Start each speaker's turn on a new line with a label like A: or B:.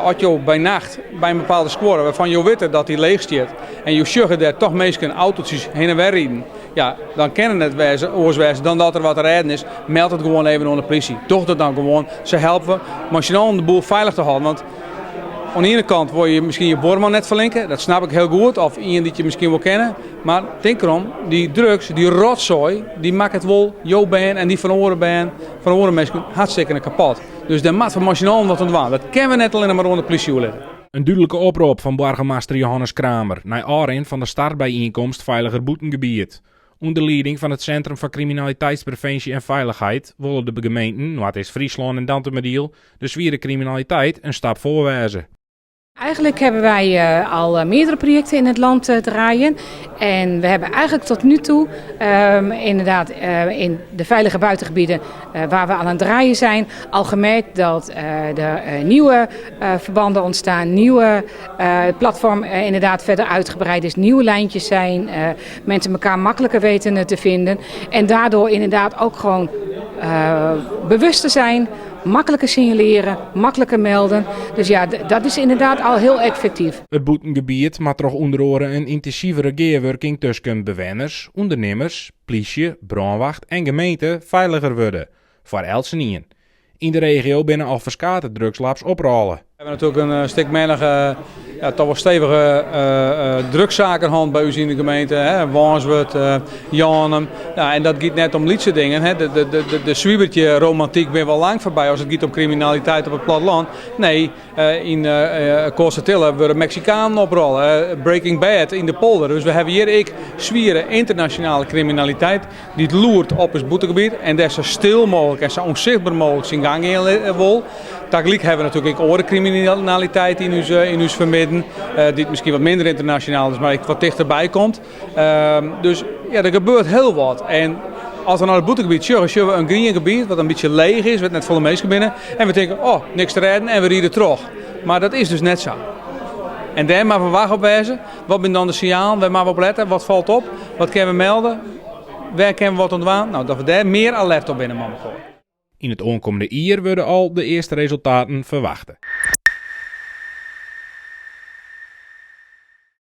A: As jo by nacht by in bepaalde skuorre wêrfan jo witte dat dy leech stiet en jo sjogge dêr toch minsken autootjes hinne en wer riden, ja, dan kin it net wêze, oars wêze dan dat der wat te rêden is. Meld it gewoan even oan de plysje. Doch dat dan gewoan. Se helpe mei syn allen de boel feilich te hâlden. Want oan de iene kant wolle je miskien je buorman net ferlinke, dat snap ik hiel goed, of ien dy't je miskien wol kenne. Mar tink derom, dy drugs, dy rotsoai, dy makket wol jo bern en dy fan oare bern, fan oare minsken hartstikke kapot. Dus dêr moatte we mei syn allen wat oan dwaan. Dat kinne we net allinnich mar oan de plysje oerlitte.
B: In dúdlike oprop fan boargemaster Johannes Kramer nei ôfrin fan de startbyienkomst Feiliger Bûtengebiet. Under lieding fan it Sintrum foar Kriminaliteitsprevinsje en Feilichheid wolle de gemeenten Noardeast-Fryslân en Dantumadiel de swiere kriminaliteit in stap foar wêze.
C: Eigenlijk hebben wij al meerdere projecten in het land draaien. En we hebben eigenlijk tot nu toe inderdaad in de veilige buitengebieden waar we aan het draaien zijn, al gemerkt dat er nieuwe verbanden ontstaan, nieuwe platform inderdaad verder uitgebreid is, nieuwe lijntjes zijn, mensen elkaar makkelijker weten te vinden. En daardoor inderdaad ook gewoon bewuster zijn, makkelijker signaleren, makkelijker melden. Dus ja, dat is inderdaad al heel effectief.
B: It bûtengebiet moat troch ûnder oare in yntinsivere gearwurking tusken bewenners, ûndernimmers, plysje, brânwacht en gemeente feiliger wurde, foar eltsenien. Yn de regio binne al ferskate drugslabs oprôle.
A: We hawwe natuerlik in stikmennige, ja, toch wol stevige drugssaken hân by ús yn de gemeente. Hè. Wânswert, Jannum. Ja, en dat giet net om lytse dingen. Hè. De Swibertje romantyk bin wol lang foarby as it giet om kriminaliteit op it plattelân. Nee, yn Koatstertille wurde Meksikanen oprôle. Breaking Bad yn de polder. Dus we hawwe hjir ek swiere ynternasjonale kriminaliteit dy't loert op ús bûtengebiet en dêr sa stil mooglik en sa ûnsichtber mooglik syn gang gean wol. Tagelyk hawwe we natuerlik ek oare kriminaliteit yn ús, yn ús fermidden, dy't miskien wat minder ynternasjonaal is, mar ek wat tichterby komt. Dus ja, der gebeurt hiel wat. En as we nei it bûtengebiet sjogge, sjogge we in grien gebiet wat in bytsje leech is, wêr't net folle minsken binne. En we tinke, oh, niks te rêden en we ride troch. Mar dat is dus net sa. En dêr moatte we wach op wêze. Wat binne dan de sinjalen? Wêr moatte we op lette? Wat falt op? Wat kinne we melde? Wêr kinne we wat oan dwaan? No, dat we dêr mear alert op binne mei mekoar.
B: Yn it oankommende jier wurde al de earste resultaten ferwachte.